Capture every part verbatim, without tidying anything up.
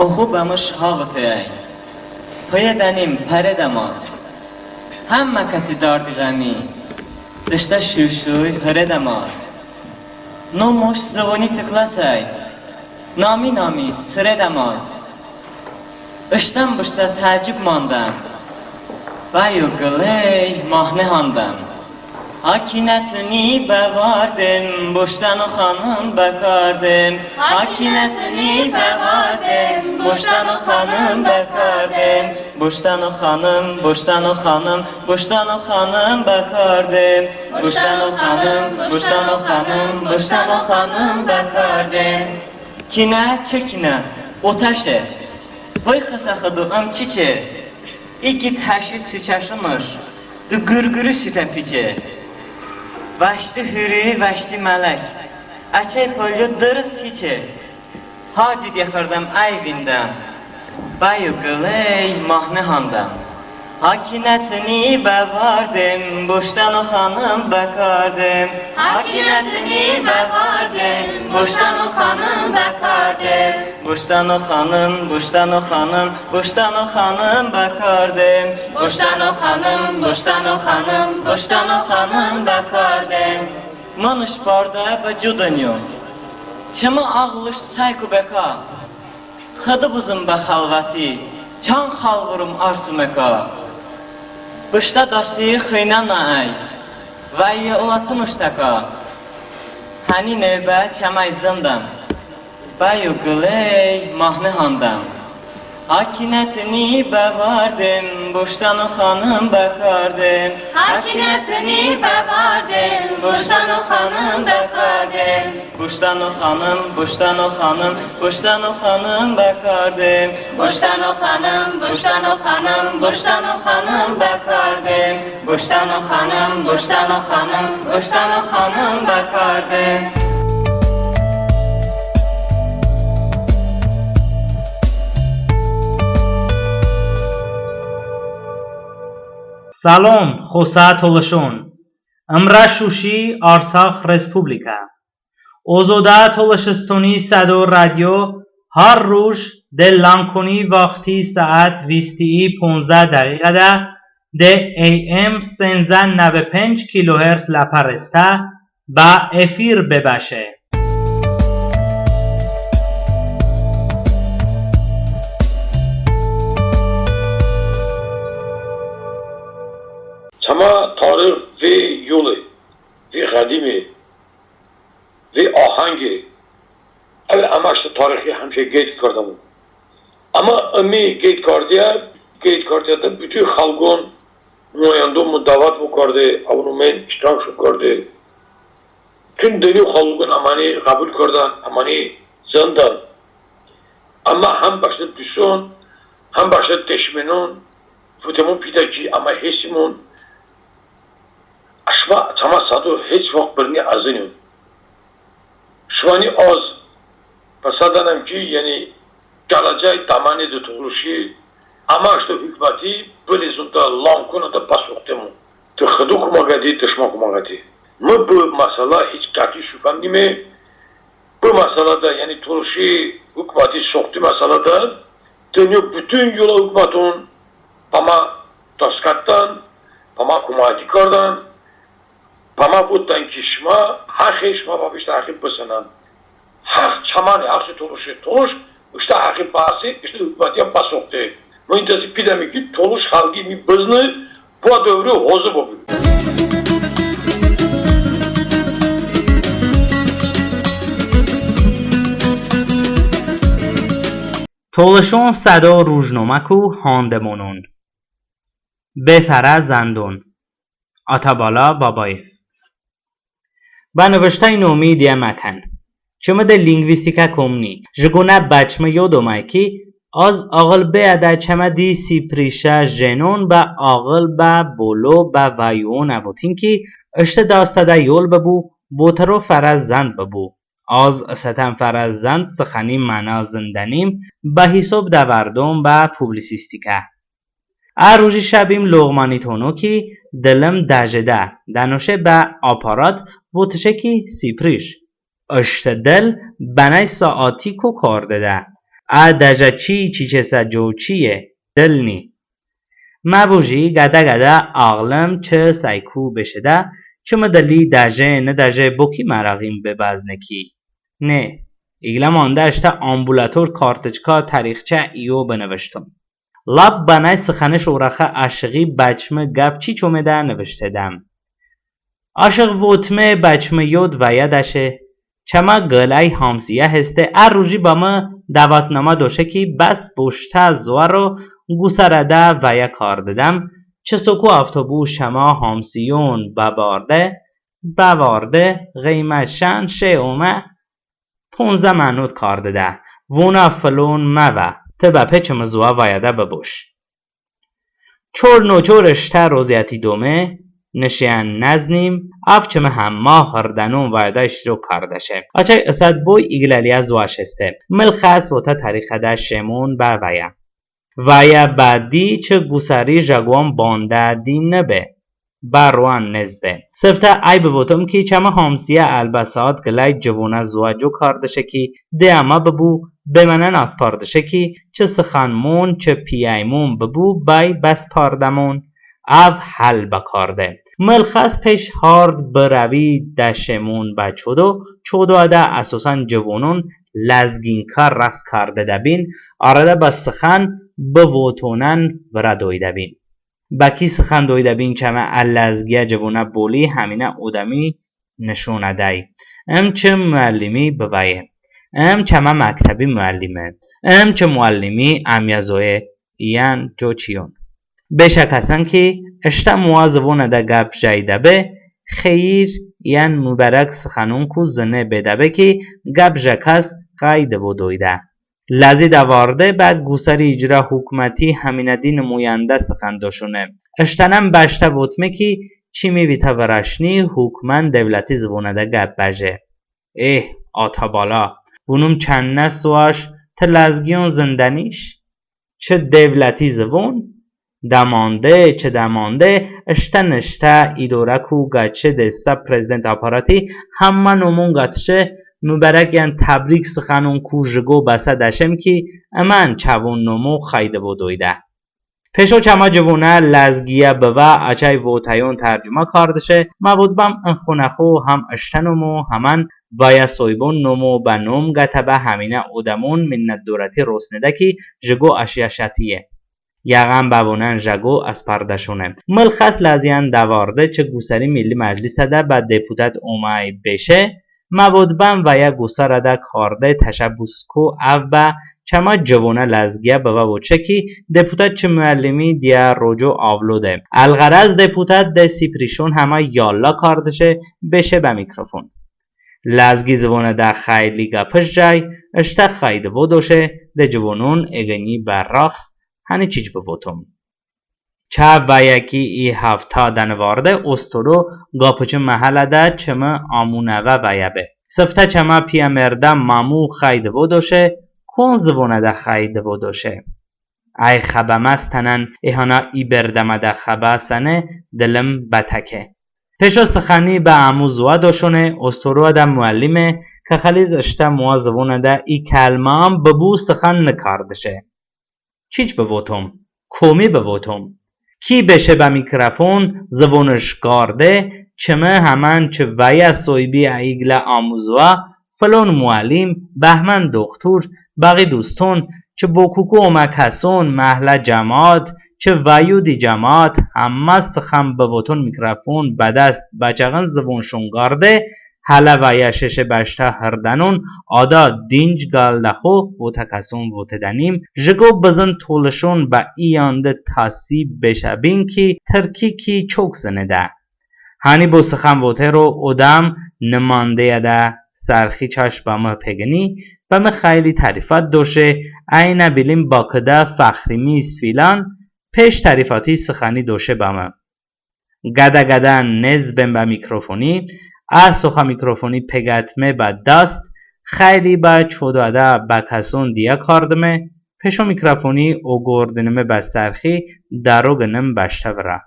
Oxo bəmış ha votey, pıyedənim pəredəm az. Həmmə kəsi dardi ğəmi dıştə şuşuy hıredəm az. Nomoş zıvoni tıklasəy, nami-nami sıredəm az. Iştən bıştə təəccüb mandəm, bəyo qıley mahne handəm. Hakinətini bəvardım, boştəno xanım bəkardım. Hakinətini bəvardım, boştəno xanım bəkardım. Boştəno xanım, boştəno xanım, boştəno xanım bəkardım. Boştəno xanım, boştəno xanım, boştəno xanım bəkardım. Kinə, çı kinə, otəşe. Vıy xısə Xıdo ım çiçe. İgid həşi süçəşonış, dı qırqıri sütə piçe. Vəşti huri, vəşti mələk, əçəy polyo dırıs hiçe. Ha cıdiyə kardəm əy vindəm, bəyo qıley mahne handəm. Hakinətini bəvardım, boştəno xanım bəkardım. Hakinətini bəvardım, boştəno xanım bəkardım. Boştəno xanım, boştəno xanım, boştəno xanım bəkardım. Boştəno xanım, boştəno xanım, boştəno xanım bəkardım. Mınış bardə bə co dınyo, çımı ağlış səyku bəka. Xıdo bızın bə xəlvəti, çan xəlvırım arsu məka. Bıştə dasi xıynə nəəy, vəyə olətunış təka. Həni növbə çəməy zındəm, bəyo qıley mahne handəm. Hakinətini bəvardım, boştəno xanım bəkardım. Hakinətini bəvardım, boştəno xanım bəkardım. Boştəno xanım, boştəno xanım, boştəno xanım bəkardım. Boştəno xanım, boştəno xanım, boştəno xanım bəkardım. Boştəno xanım, boştəno xanım, boştəno xanım bəkardım. Səlom, xosə tolışon. Imrə Şuşi, Artsax Respublikə. Ozodə Tolışıstoni Sədo radio har ruj de Lankoni vaxti saat visti ponzə dəqiqədə de A M senzə nəvə penc kiloherts ləpə rəstə bə efir bebəşe. Çəmə tarix ve yole, ve ğədime, ve ahənge. Əve əmə ıştə tarixi həmişə qeyd kardəmon. Əmma ımi qeyd kardeədə, qeyd kardeədə bütün xəlqon nümayəndonımon dəvət bıkarde, əvon omeyn iştirakşon karde. Bütün dınyo xəlqon əməni ğəbul kardən, əməni zındən. Əmma həm bəştə duston, həm bəştə deşmenon votemon pidə ki, əmə hestimon, şımə çəmə sədo heç vaxt bırni əzıniyon. Şıməni az bə sə dənəm ki, yəni gələcək dəmənedə tolışi əmə ıştə hukuməti bılezonədə, Lankonədə bəsoxtemon. Tı Xıdo koməqəti, tı şımə koməqəti. Mı bı məsələ hiç qəti şubhəm nime. Bı məsələdə, yəni tolışi hukuməti soxti məsələdə dınyo bütün yolə hukuməton bəmə dəskətdən, bəmə koməqəti kardən. Bəmə votdən ki, şımə həxi, şımə bəpe ıştə həxi bısənən. Həx çəməni, həxi tolışi, tolış ıştə həxi bəsi, ıştə hukumətiyən bəsoxte. Mı ın tezi pidəme ki, tolış xəlqi ımi bızını, bıə dovri hozı bıbu. Tolışon Sədo rujnoməku handemonon. Be fərəzəndon. Atabala Babayev. Bə nıvıştəy nomi diyə məkən. Çımı de linqvistikə kom ni. Jıqonə bə çımı yod omə ki, az ağıl beədə çəmə di Siprişə jenon bə ağıl, bə bolo, bə vəyuon əvotin ki, ıştə dastədə yol bıbu, botəro fərəzənd bıbu. Az ısətən fərəzənd sıxani məna zındənim, bə hisob dəvardon bə publisistikə. Ə ruji şəbim loğmani tono ki, dılım dəjedə, dənoşe bə aparat, votışe ki, Sipriş. Iştə dıl bənəy saati ko kardedə. Ə dəjə çiy çiçesə co çiye, dıl ni. Mə vuji qədə-qədə ağlım çı səyku beşedə, çımı dıli dəje nıdəje, bo ki mərağim be bəzne ki. Ne, iqlə mandə ıştə ambulator kartıçka tarixçə iyo bınıvıştım. Lap bənəy sıxanış orəxə aşıği bə çımı qəp çiç omedə nıvıştedəm. Aşığ votme bə çımı yod vəyə dəşe. Çəmə qıləy hamsiyə heste, ə ruji bəmı dəvətnamə doşe ki, bəs boştə zoəro Qusarədə vəyə kardedəm, çı soku avtobus çəmə hamsiyon bəbarde, bəvarde, ğıymətşən şe omə ponzə manot kardedə, vonə fılon məvə, tı bəpe çımı zoə vəyədə bıboş. Çor noçor ıştə roziyəti dome, nışeyən nəznim, əv çımı həmmə hırdənon vəyədə iştirok kardəşe. Əçəy ısət boy iqləliyə zoəş heste. Mılxəs votə tarixədə şemon bə vəyə. Vəyə bə di çı Qusari jəqoən bandə di nıbe. Bə roən nez be. Sıftə əy bıvotım ki, çəmə hamsiyə əlbəsaat qıləy cıvonə zoə co kardışe ki, de əmə bıbu, be mənən əspardışe ki, çı sıxanmon, çı piyəymon bıbu bəy bəspardəmon. Əv həl bəkarde. Mılxəs peş hard bırəvi dəşemon bə çodo, çodoədə əsosən cıvonon ləzginkə rəxs kardedəbin, arədə bə sıxan bıvotonən vırə doydəbin. Bə ki sıxan doydəbin çəmə ə ləzgiyə cıvonə boli həminə odəmi nışonədəy. Im çı muəllimi bıvəye. Im çəmə məktəbi muəllime. Im çı muəllimi əmyəzoye. İyən co çiyon. Beşə kəsən ki, ıştə moə zıvonədə qəp jəydəbe, xeyir iyən mıbərək sıxanonku zıne bedəbe ki, qəp jə kəs ğəydıvo doydə. Ləzi dəvarde bə Qusari icra hukməti həminə di nımoyəndə sıxan doşone. Iştənən bəştə votme ki, çımi vitə vırəşni hukmən devləti zıvonədə qəp bəje. Eh, ata-bala, bunım çənnə soəş tı ləzgiyon zındəniş? Çı devləti zıvon? Dəmande, çı dəmande, ıştə nıştə idorəku qəçe desə prezident aparati həmmə nomon qətışe, mıbərək iyən təbrik sıxanonku jıqo bəsə dəşem ki, ımən çəvon nomo ğəydıvo doydə. Peşo çəmə cıvonə ləzgiyə bıvə əçəy votəyon tərcumə kardışe, məvotbəm ın xonəxo həm ıştə nomo, həmən vəyə soybon nomo bə nom qətə bə həminə odəmon minnətdorəti rosnedə ki, jıqo əşyəşətiye. Yəğən bəvonən jəqo əspardəşone. Mılxəs ləziyən dəvarde çı Qusari Milli Məclisədə bə deputat oməy beşe, məvotbən vəyə Qusarədə karde təşəbbusku əv bə çəmə cıvonə ləzgiyə bıvə voteşe ki, deputat çı muəllimi diyə roco avlode. Əlğərəz deputat de siprişon həmə yallə kardışe, beşe bə mikrofon. Ləzgi zıvonədə xəyli qəpış jəy, ıştə ğəydıvo doşe, de cıvonon eqıni bə rəxs, həni çiç bıvotom. Çə vəyə ki i həftə dənıvarde Ostoro Qapıçı məhəllədə çımı əmu nəvə vəyə be. Sıftə çəmə piyə merdə mamu ğəydıvo doşe, kon zıvonədə ğəydıvo doşe. Əy xəbə məstənən, ehənə i berdəmədə xəbə səni dılım bətəke. Peşo sıxani bə əmu zoə doşone, Ostoroədə muəllime, kəxəliz ıştə moə zıvonədə i kəlmən bıbu sıxan nıkardışe. Çiç bıvotom? Komi bıvotom? Ki beşe bə mikrofon, zıvonış qarde, çımı həmən çı vəyə soybi ə iqlə əmu zoə, fılon muəllim, Bəhmən doxtor, bəği duston, çı Bokuku omə kəson, məhlə cəmat, çı vəyudi cəmat, həmmə sıxan bıvoton mikrofon bə dast, bə çəğın zıvonşon qarde, hələ vəyə şeşe bəştə hırdənon, adə dinc qəldə xo votə kəson votedənim, jıqo bızın tolışon bə i yəndı təsib beşə bin ki, tırki ki çok zınedə. Həni bo sıxan votero odəm nımandeyədə Sərxi çəş bəmı peqıni, bəmı xəyli tərifət doşe, əynə bilim Bakıdə fəxrimiz filan, peş tərifəti sıxani doşe bəmı. Qədə-qədə nez bem bə mikrofoni, ə soxə mikrofoni peqətme bə dast, xəyli bə çodoədə bə kəson diyə kardıme, peşo mikrofoni oqordınıme bə Sərxi, dəro qınım bəştə vırə.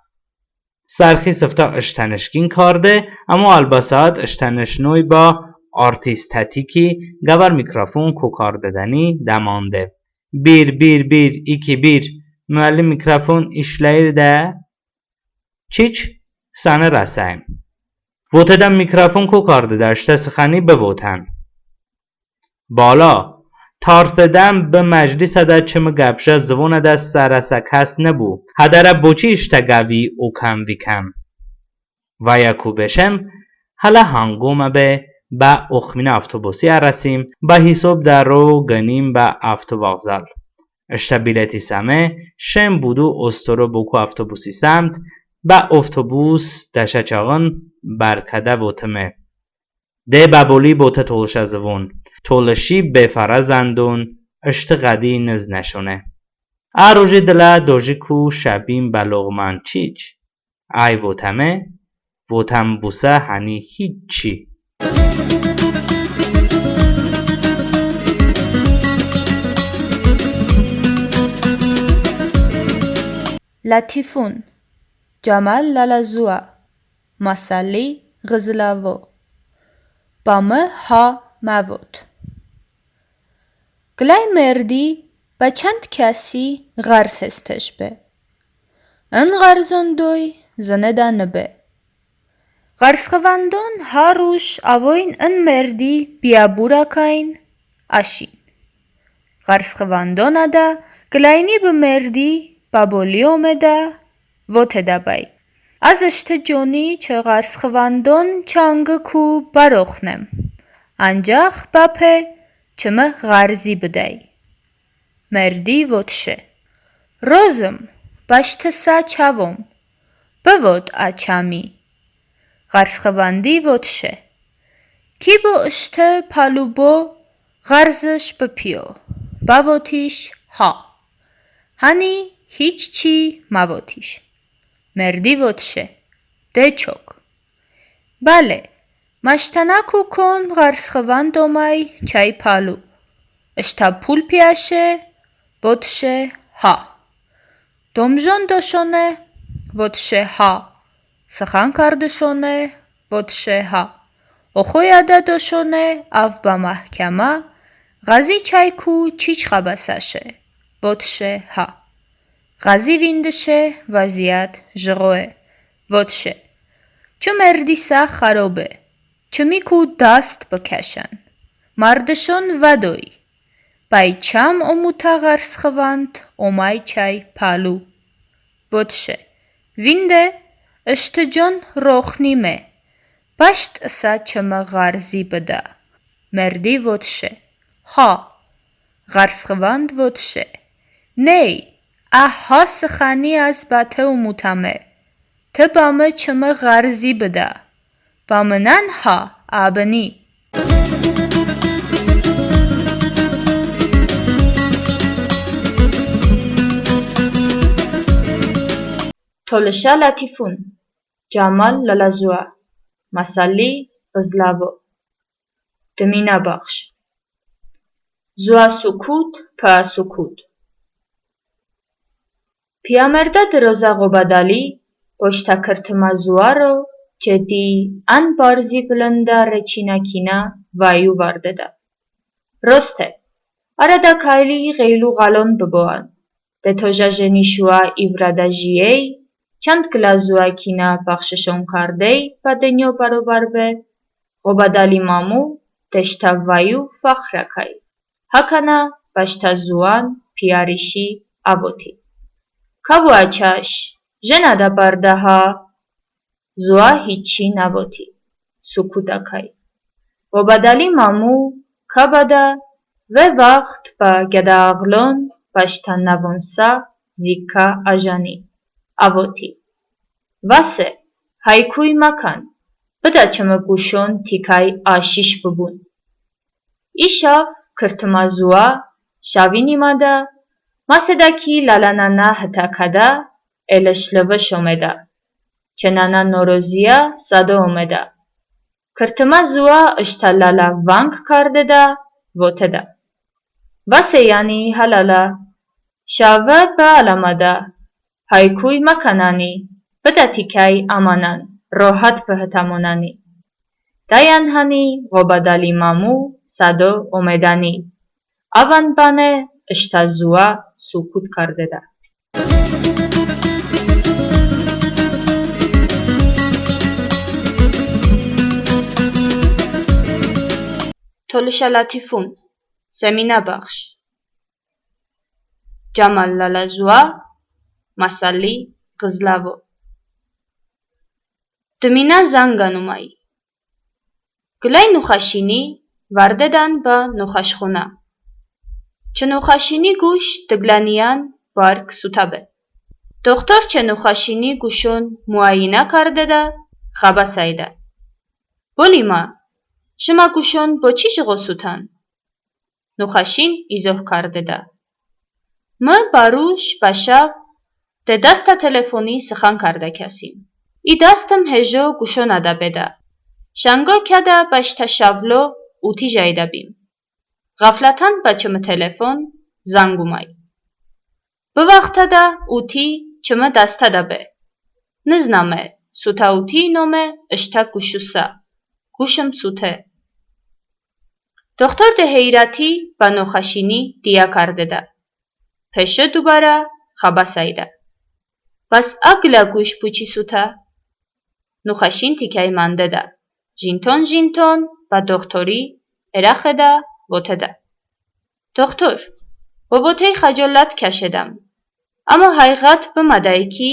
Sərxi sıftə ıştənış qin karde, əmo əlbəsət ıştənış noy bə Artist tətiy ki, qəvər mikrofon ko kardədəni dəmande. Bir, bir, bir, iki, bir. Müəllim, mikrofon işləyir də? Çiç, səni rəsəym. Votedən mikrofon ko kardedə, ıştə sıxani bıvotən. Bala, tarsedəm bı məclisədə çımı qəpjə zıvonədə sərəsə kəs nıbu. Hədərə boçi ıştə qəvi okəm vikəm? Vəyəku beşəm, hələ hangomə be, bə oxminə avtobusi ərəsim, bə hisob dəro qınim bə avtovağzal. Iştə bileti səme, şem budu Ostoro boku avtobusi səmt, bə avtobus dəşə çağın bərkədə votıme. De bəboli bo tı tolışə zıvon, tolışi befərə zəndon, ıştı ğədi nıznəşone. Ə ruji dılə dojiku şəbin bə loğmən çiç. Əy votəme, votəm busə həni hiçi. Lətifun. Camal Lələ Zua. Masəlli Ğızıləvo. Bə mı ha məvot. Qıləy merdi bə çand kəsi ğərz hestış be. In ğərzon doy zınedə nıbe. Ğərzxıvandon ha ruj əvoyn ın merdi biyəbur əkəyn, əşin. Ğərzxıvandonədə qıləyni bı merdi bəboli omedə, votedə bəy: "Az ıştı coni çı ğərzxıvandon çanqıku bəroxnem, əncəx bəpe çımı ğərzi bıdəy." Merdi votışe: "Rozım, bəştı sə çəvom, bıvot ə çəmi." Ğərzxıvandi votışe: "Ki bo ıştı palu bo, ğərzış bıpiyo, bəvotiş ha. Həni hiç çi məvotiş." Merdi votışe: "De çok." Bəle, məştənəku kon ğərzxıvand oməy çəy palu. Iştə pul piyəşe, votışe ha. Domjon doşone, votışe ha. Sıxan kardışone, votışe ha. Oxoyədə doşone, əv bə məhkəmə, ğəzi çəyku çiç xəbə səşe, votışe ha. Ğəzi vindışe, vəziyət jıqoye, votışe: "Çı merdi sə xərobe, çımiku dast bıkəşən. Mardışon vədoy." Bəy çəm omutə ğərzxıvand oməy çəy palu. Votışe: "Vinde, ıştı con roxnime, bəşt ısə çımı ğərzi bıdə." Merdi votışe: "Ha." Ğərzxıvand votışe: "Ney, ə ha sıxani az bə tı omutəme. Tı bə mı çımı ğərzi bıdə. Bə mınən ha əbıni." Tolışə lətifun. Camal Lələ Zua. Məsəlli Ğızləvo. Dıminə baxş. Zua sukut, pıə sukut. Piyəmerdə dırozə Ğobədəli boştə kırtımə zuaro çəti ən barzi bılındə reçinə kinə vəyu vardedə. Roste, arədə kəyli ğeylu-ğəlon bıboən. De tojə jeni şuə i vırədə jiyey, çand qılə zuə kinə baxşışon kardey bə dınyo barobar be, Ğobədəli mamu deştə vəyu fəxr əkəy. Həkənə bəştə zuən piyərişi əvoti. Kəvuə çəş, jenədə bardə ha. Zuə hiçi nəvoti. Sukut əkəy. Ğobədəli mamu kəbədə ve vaxt bə gədə əğlon bəştə nəvonsə zikkə əjəni. Əvoti. Vase, haykuy məkən, bıdə çımı quşon tikəy aşiş bıbun. İ şəv kırtımə zuə şəvi nimədə, masedə ki lələ nənə hıtə kədə, elış-lıvış omedə. Çı nənə noroziyə sədo omedə. Kırtımə zuə ıştə lələ vanq kardedə, votedə. Vase, yəni, hə lələ, şəvə bı ələmədə, haykuy məkənəni, bıdə tikəy əmənən, rohət bıhıtəmonəni. Dəyən həni Ğobədəli mamu sədo omedəni. Əvən bənə ıştə zoə sukut kardedə. Tolışə lətifun. Seminə baxş. Cəmal Lələ zoə, Məsalli Ğızləvo. Dıminə zəngən oməy. Qıləy noxəşini vardedən bə noxəşxonə. Çı noxəşini quş dı qıləniyən bark sutə be. Doxtor çı noxəşini quşon muayinə kardedə, xəbə səydə. Bolimə, şımə quşon boçi jıqo sutən? Noxəşin izoh kardedə. Mı bə ruj, bə şəv de dastə telefoni sıxan kardə kəsim. İ dastım hejo quşonədə bedə. Şənqo kədə bəştə şəvlo uti jəydəbim. Ğəflətən bə çımı telefon zəng oməy. Bı vaxtədə uti çımı dastədə be. Nıznəme, sutə uti nome ıştə quşu sə. Quşım sute. Doxtor de heyrəti bə noxəşini diyə kardedə. Peşo dubərə xəbə səydə. Bəs ə qılə quş boçi sutə? Noxəşin tikəy mandedə. Jinton-jinton bə doxtori erəxedə, votedə: Doxtor, bo votey xəcolət kəşedəm. Əmo həğiğət bımədəy ki,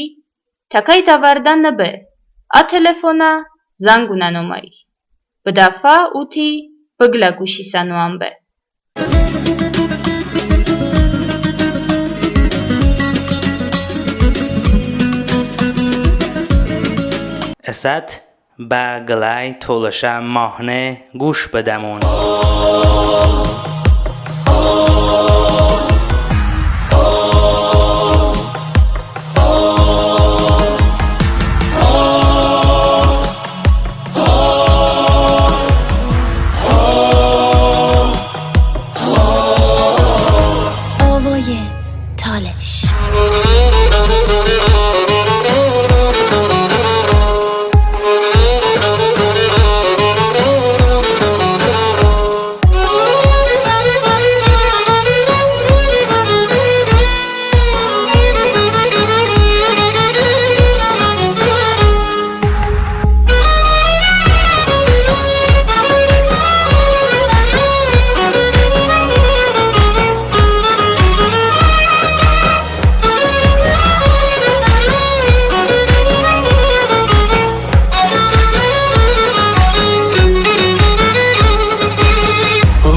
təkəy dəvardə nıbe, ə telefonə zəngonən oməy. Bı dəfə uti bı qılə quşi sə noən be. Isət bə qıləy tolışə mahne quş bıdəmon. آوای تالش.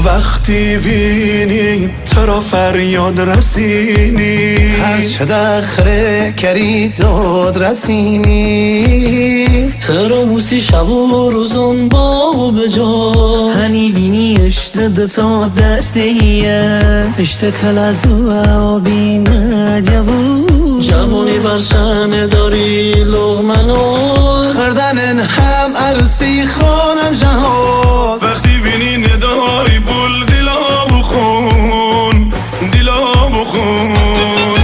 وقتی وینیم ترا فریاد رسینی، هر چه دخره کری داد رسینی. ترا موسی شب و روزون باغ و بجا، هنی وینی اشته دتا دسته‌یه. اشته کلزو آبی نجوو. جوانی برشن داری لغمنو. خردنن هم عروسی خانم جهان. وقتی وینی ندای بول دلا بخون. دیلا بخون.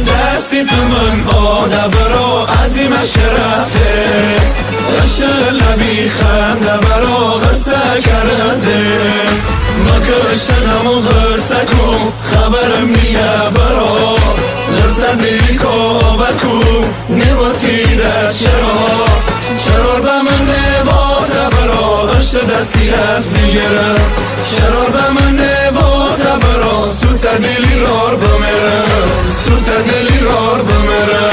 دستی تو من آده برا عظیم شرفه. اشته لبی خنده برا غرصه کرده. مکشته غم و غرصه کو خبر میه برا. غرصه دیکا بکو. نوا تیره چرا، چرا به من نوا تبرا، اشته دستی از بیگره. چرا به من نوا تبرا، سوت دلی رار بمره، سوت دلی رار بمره.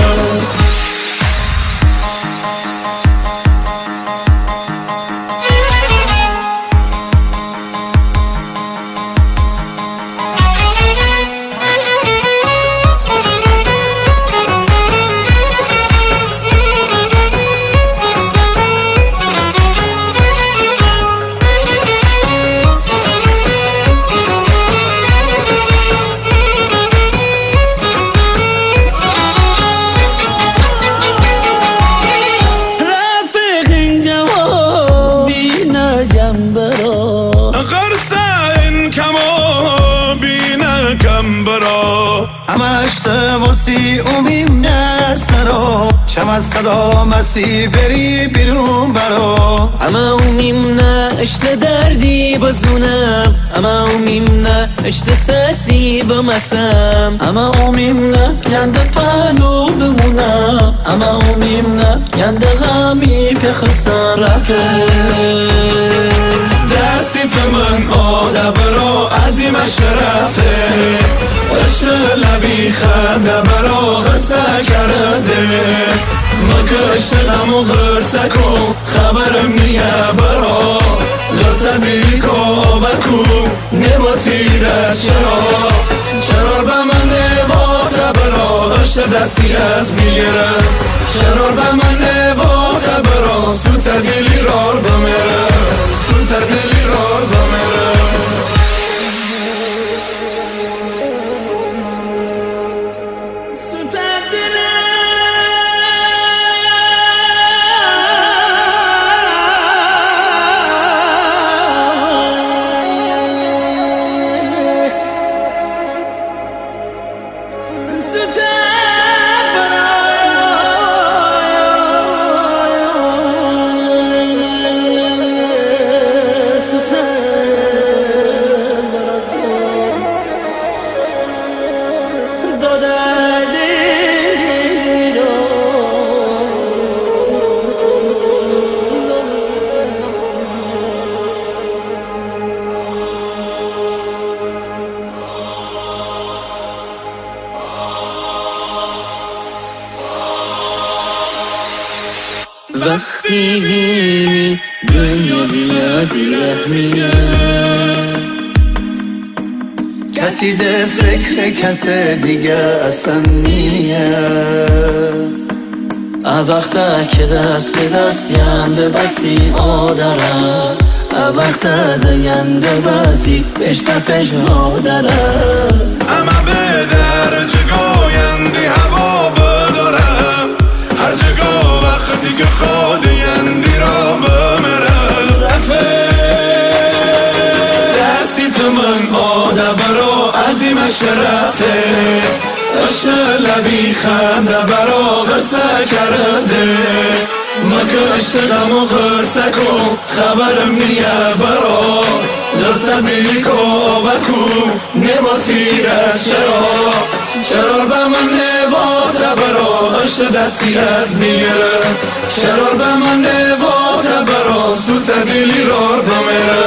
رفیقین جواب بینه جنبرا. غرصه این کما بینه کمبرا. اما اشته واسی اومیم نه سر Çəmə sədo məsi beri birun bəro. Əmə omim nə ıştə dərdi bızunəm, əmə omim nə ıştə səsi bıməsəm, əmə omim nə yəndı pəno bımunəm, əmə omim nə yəndı ğəmi pexısəm. Rəfe dəsti tımın odə bıro, əzimə şərəfe. Iştə ləbi xəndə bəro ğısə kərde. Mıkə ıştə ğəmo ğısə ko, xəbərım niyə bəro. Ğısə dili ko bə ku, nevotire çəro. Çəro bəmə nevotə bəro, ıştə dəsti əz bigere. Çəro bəmə nevotə bəro, sutə dili ror bımere. Sutə dili ror bımere. Vəxti vini dınyo dilə birəhmiye. Kəsi de fikre kəse diqə əsən niye. Ə vəxtə ki dəs be dəs yəndı bəsi odərə. Ə vəxtə de yəndı bəsi peş bə peş odərə. Əmə bedər cıqo yəndı həvo bıdorə. Hər cıqo vəxti ki xo de yəndı ro bımere. Rəfe dəsti tımın odə bəro, əzimə şərəfe. Iştə ləbi xəndə bəro ğısə kərde. Mıkə ıştə ğəmo ğısə ko, xəbərım niyə bəro. Ğısə dili ko bə ku, nevotire çəro. Çəro bəmə nevotə bəro, ıştə dəsti əz bigere. Çəro bəmə nevotə bəro, sutə dili ror bımere.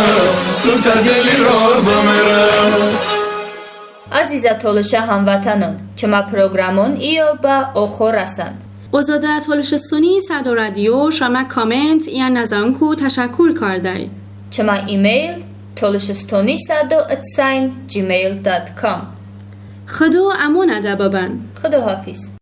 Sutə dili ror bımere. Əzizə tolışə həmvətənon, çəmə proqramon iyo bə oxo rəsən. Ozodə Tolışıstoni Sədo radio şımə koment iyən nəzənku təşəkkur kardəy. Çəmə imeyl tolışıstoni sədo et sayn gmail dot kom. Xıdo əmonədə bıbən. Xıdo hafiz.